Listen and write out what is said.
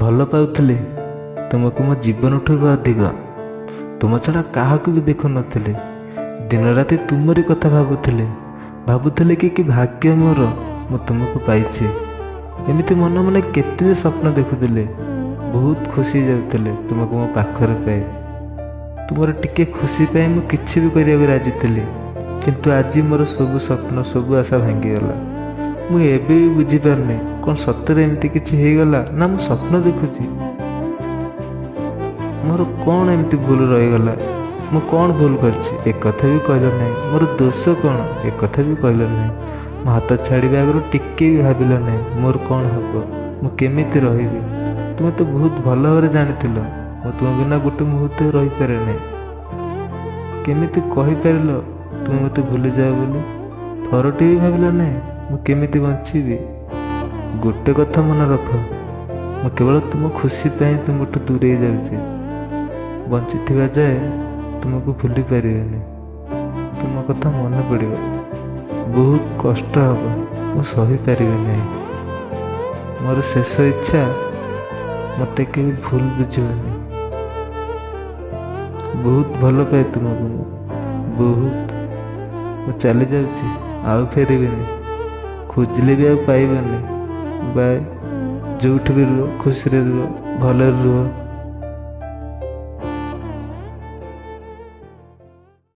ଭଲ ପାଉଥିଲି ତୁମକୁ ମୋ ଜୀବନଠୁ ବି ଅଧିକ। ତୁମ ଛଡ଼ା କାହାକୁ ବି ଦେଖୁନଥିଲି। ଦିନରାତି ତୁମରି କଥା ଭାବୁଥିଲି। ଭାବୁଥିଲି କି ଭାଗ୍ୟ ମୋର, ମୁଁ ତୁମକୁ ପାଇଛି। ଏମିତି ମନେ ମନେ କେତେ ଯେ ସ୍ୱପ୍ନ ଦେଖୁଥିଲି। ବହୁତ ଖୁସି ହେଇଯାଉଥିଲି ତୁମକୁ ମୋ ପାଖରେ ପାଇ। ତୁମର ଟିକେ ଖୁସି ପାଇଁ ମୁଁ କିଛି ବି କରିବାକୁ ରାଜି ଥିଲି। କିନ୍ତୁ ଆଜି ମୋର ସବୁ ସ୍ୱପ୍ନ, ସବୁ ଆଶା ଭାଙ୍ଗିଗଲା। ମୁଁ ଏବେ ବି ବୁଝିପାରୁନି, କ'ଣ ସତରେ ଏମିତି କିଛି ହେଇଗଲା ନା ମୁଁ ସ୍ୱପ୍ନ ଦେଖୁଛି? ମୋର କ'ଣ ଏମିତି ଭୁଲ ରହିଗଲା? ମୁଁ କ'ଣ ଭୁଲ କରିଛି, ଏକଥା ବି କହିଲ ନାହିଁ। ମୋର ଦୋଷ କ'ଣ, ଏକଥା ବି କହିଲ ନାହିଁ। ମୋ ହାତ ଛାଡ଼ିବା ଆଗରୁ ଟିକେ ବି ଭାବିଲ ନାହିଁ ମୋର କ'ଣ ହେବ, ମୁଁ କେମିତି ରହିବି। ତୁମେ ତ ବହୁତ ଭଲ ଭାବରେ ଜାଣିଥିଲ ମୁଁ ତୁମ ବିନା ଗୋଟେ ମୁହୂର୍ତ୍ତ ରହିପାରେ ନାହିଁ। କେମିତି କହିପାରିଲ ତୁମେ ମୋତେ ଭୁଲିଯାଅ ବୋଲି? ଥରଟେ ବି ଭାବିଲ ନାହିଁ ମୁଁ କେମିତି ବଞ୍ଚିବି। ଗୋଟେ କଥା ମନେ ରଖ, ମୁଁ କେବଳ ତୁମ ଖୁସି ପାଇଁ ତୁମଠୁ ଦୂରେଇ ଯାଉଛି। ବଞ୍ଚିଥିବା ଯାଏ ତୁମକୁ ଭୁଲି ପାରିବିନି। ତୁମ କଥା ମନେ ପଡ଼ିବ, ବହୁତ କଷ୍ଟ ହେବ, ମୁଁ ସହିପାରିବି ନାହିଁ। ମୋର ଶେଷ ଇଚ୍ଛା, ମୋତେ କେବେ ଭୁଲ ବୁଝିବନି। ବହୁତ ଭଲ ପାଏ ତୁମକୁ ମୁଁ, ବହୁତ। ମୁଁ ଚାଲି ଯାଉଛି, ଆଉ ଫେରିବିନି। ଖୋଜିଲେ ବି ଆଉ ପାଇବନି। ବାଏ। ଯେଉଁଠି ବି ରୁହ, ଖୁସିରେ ରୁହ, ଭଲରେ ରୁହ।